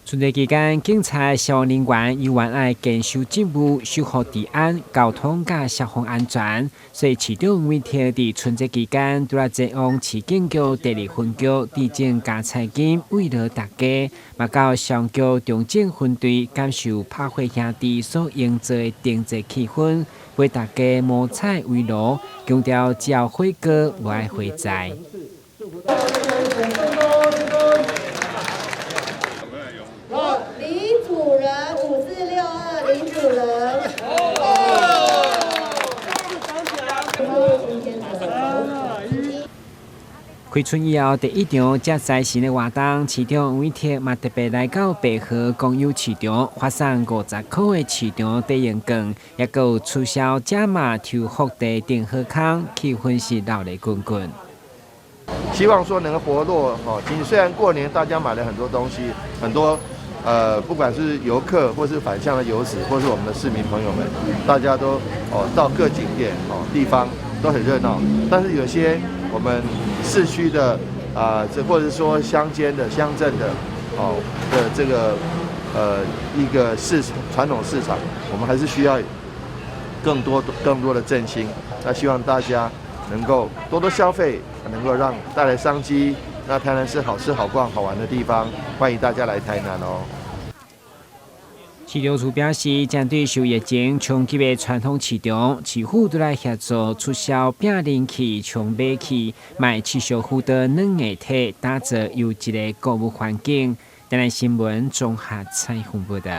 春節期間，警察、消防人員猶原愛堅守職務，守護治安、交通佮消防安全。所以市長委託佇春節期間，拄來前往市警局第二分局致贈加菜金，慰勞大家。嘛到消防局中正分隊感受拍火兄弟所營造的定制氣氛，為大家摸彩慰勞，強調只要火鍋，無愛火災。李主任5462，李主任。開春以後第一場這財神的活動，市長委託嘛特別來到白河公有市場，發送50箍的市場抵用券，也閣有促銷加碼抽福袋訂好康，氣氛是熱鬧滾滾。希望說能夠活絡哦。其實雖然過年大家買了很多東西，很多不管是遊客或是返鄉的遊子，或是我們的市民朋友們，大家都哦到各景點哦地方都很熱鬧。但是有些我們市區的啊，這或者說鄉間的鄉鎮的哦的這個一個市場傳統市場，我們還是需要更多更多的振興。那希望大家能夠多多消費，能夠讓帶來商機。那台南是好吃好逛好玩的地方，歡迎大家來台南哦。市長處表示，針對受疫情衝擊的傳統市場，市府都來協助促銷拼人氣、衝買氣，賣持續輔導軟硬體，打造優質的購物環境。台南新聞綜合採訪報導。